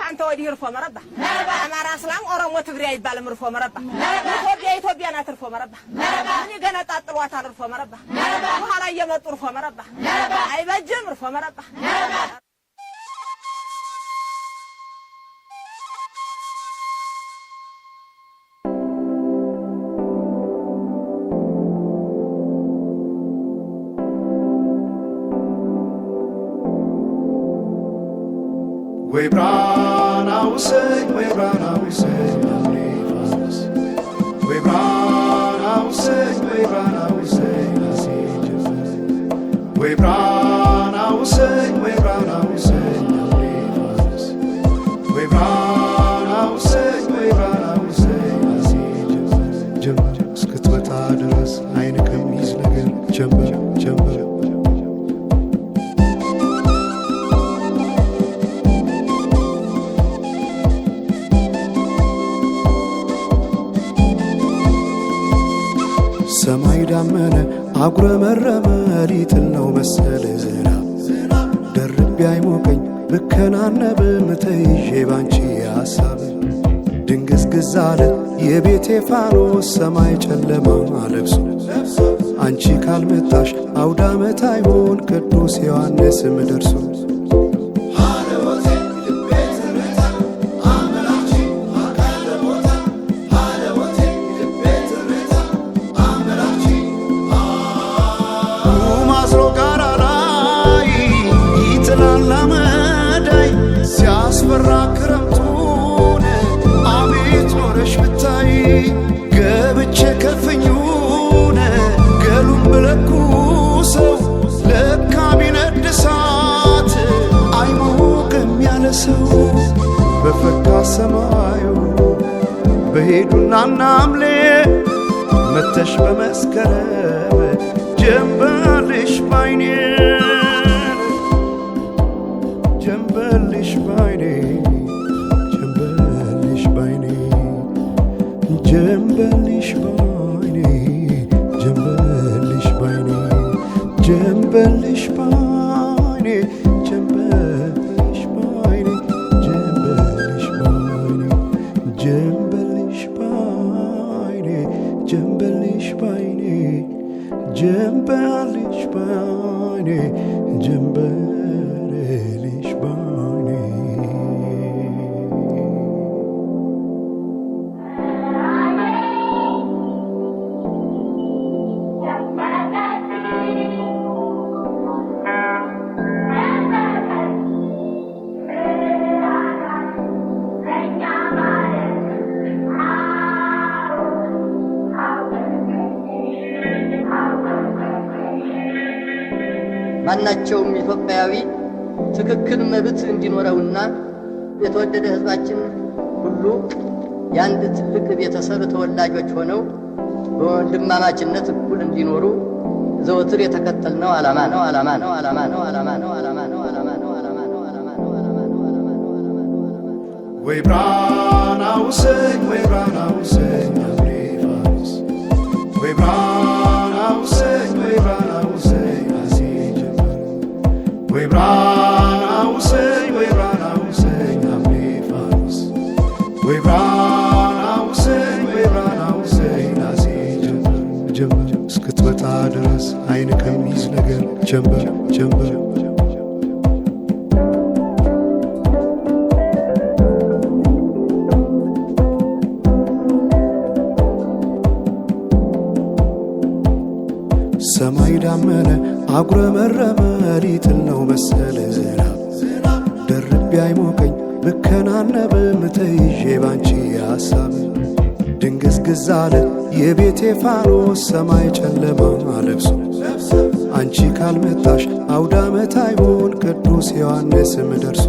አንተ ወዲህ እርፎ መረባ፣ አማራ፣ እስላም፣ ኦሮሞ፣ ትግሬ አይባልም። እርፎ መረባ፣ ኢትዮጵያ ኢትዮጵያ ናት። እርፎ መረባ፣ ምን ይገነጣጥሏታል? እርፎ መረባ፣ በኋላ እየመጡ እርፎ መረባ አይበጅም። እርፎ መረባ። ወይ ብራና ውሰኝ፣ ወይ ብራና ውሰኝ ሐምሌ ፋኖስ፣ ወይ ብራና ውሰኝ፣ ወይ ብራና ውሰኝ ነሐሴ ጀንበር፣ ወይ ብራና ውሰኝ፣ ወይ ብራና ውሰኝ ሐምሌ ፋኖስ፣ ወይ ብራና ውሰኝ፣ ወይ ብራና ውሰኝ ነሐሴ ጀንበር። ጀንበር እስክትመጣ ድረስ አይን ከሚይዝ ነገር ጀንበር ጀንበር። ሰማይ ዳመነ አጉረመረመ፣ ሊጥል ነው መሰል ዝናብ። ደርቤ አይሞቀኝ ብከናነብም ተይዤ ባንቺ ሐሳብ። ድንግዝግዝ አለ የቤቴ ፋኖስ፣ ሰማይ ጨለማ ለብሶ። አንቺ ካልመጣሽ አውዳመት አይሆን ቅዱስ ዮሐንስም ደርሶ። ማዝሮ ጋራ ላይ ይጥላል አመዳይ፣ ሲያስፈራ ክረምቱን አቤት ኖረሽ ብታይ። ገብቼ ከፍኙን ገሉን ብለኩሰው ለካ ቢነድ እሳት አይሞቅም ያለ ሰው። በፈካ ሰማዩ በሄዱና ናምሌ መተሽ በመስከረም ጀንበልሽ ባይኔ፣ ጀንበልሽ ባይኔ፣ ጀንበልሽ ባይኔ፣ ጀንበልሽ ባይኔ፣ ጀንበልሽ ባይኔ፣ ጀንበልሽ ባይኔ፣ ጀንበልሽ ባይኔ፣ ጀንበልሽ ባይኔ፣ ጀንበልሽ ባይኔ፣ ጀንበልሽ ባይኔ፣ ጀንበልሽ ባይኔ፣ ጀንበልሽ ባይኔ። ማናቸውም ኢትዮጵያዊ ትክክል መብት እንዲኖረውና የተወደደ ሕዝባችን ሁሉ የአንድ ትልቅ ቤተሰብ ተወላጆች ሆነው በወንድማማችነት እኩል እንዲኖሩ ዘወትር የተከተልነው ዓላማ ነው፣ ዓላማ ነው፣ ዓላማ ነው፣ ዓላማ ነው፣ ዓላማ ነው፣ ዓላማ ነው፣ ዓላማ ነው፣ ዓላማ ነው፣ ዓላማ ነው፣ ዓላማ ነው፣ ዓላማ ነው፣ ዓላማ ነው። ወይ ብራና ውሰኝ፣ ወይ ብራና ውሰኝ ሐምሌ ፋኖስ፣ ወይ ብራና ውሰኝ፣ ወይ ብራና ውሰኝ ነሐሴ ጀንበር፣ ወይ ብራና ውሰኝ፣ ወይ ብራና ውሰኝ ሐምሌ ፋኖስ፣ ወይ ብራና ውሰኝ፣ ወይ ብራና ውሰኝ ነሐሴ ጀንበር። ጀንበር እስክትመጣ ድረስ አይን ከሚይዝ ነገር ጀንበር ጀንበር። ሰማይ ዳመነ አጉረመረመ፣ ሊጥል ነው መሰል ዝናብ። ደርቤ አይሞቀኝ ብከናነብም ተይዤ ባንቺ ሐሳብ። ድንግዝግዝ አለ የቤቴ ፋኖስ፣ ሰማይ ጨለማ ለብሶ። አንቺ ካልመጣሽ አውዳመት አይሆን ቅዱስ ዮሐንስም ደርሶ።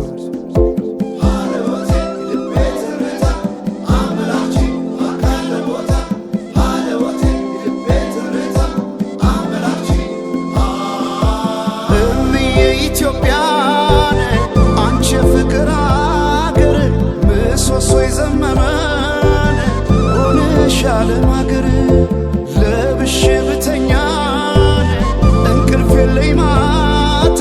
እምዬ ኢትዮጵያን አንቺ ፍቅር አገር፣ ምሰሶ የዘመመን ሆነሽ ዓለም አገር። ለብሼ ብተኛን እንቅልፍ የለኝ ማታ፣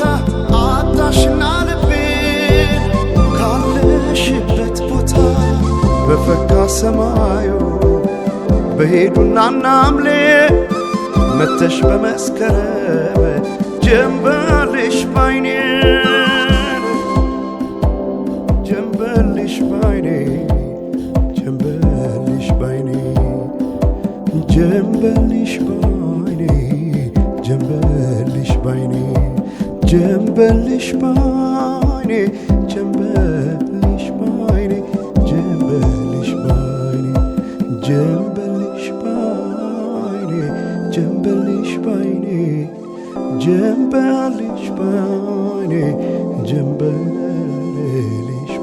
አጣሽና ልቤን ካለሽበት ሰማዩ በሄዱና ናምሌ መተሽ በመስከረም ጀንበልሽ ባይኔ ጀንበልሽ ባይኔ ጀንበልሽ ባይኔ ጀንበልሽ ባይኔ ጀንበልሽ ባይኔ ጀንበልሽ ባይኔ ጀንበልሽ ባይኔ ጀንበልሽ ባይኔ ጀንበልሽ ባይኔ ጀንበልሽ ባይኔ ጀንበልሽ ባይኔ ጀንበልሽ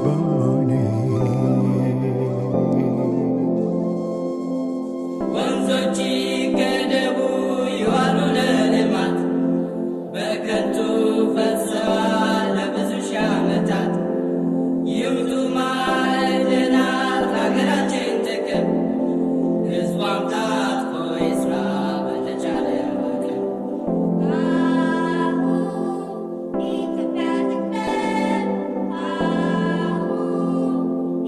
ባይኔ። ወንዞች ይገደቡ ይዋሉ ለልማት፣ በከንቱ ፈሰዋል ለብዙ ሺህ ዓመታት። ይውጡ ማዕድናት ለሀገራችን ጥቅም፣ ሕዝቧም ታጥቆ ይስራ በተቻለ አቅም። ኢትዮጵያ ትቅደም፣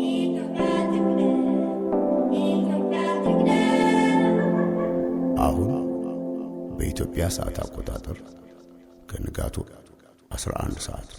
ኢትዮጵያ ትቅደም፣ ኢትዮጵያ ትቅደም። አሁን በኢትዮጵያ ሰዓት አቆጣጠር ከንጋቱ 11 ሰዓት።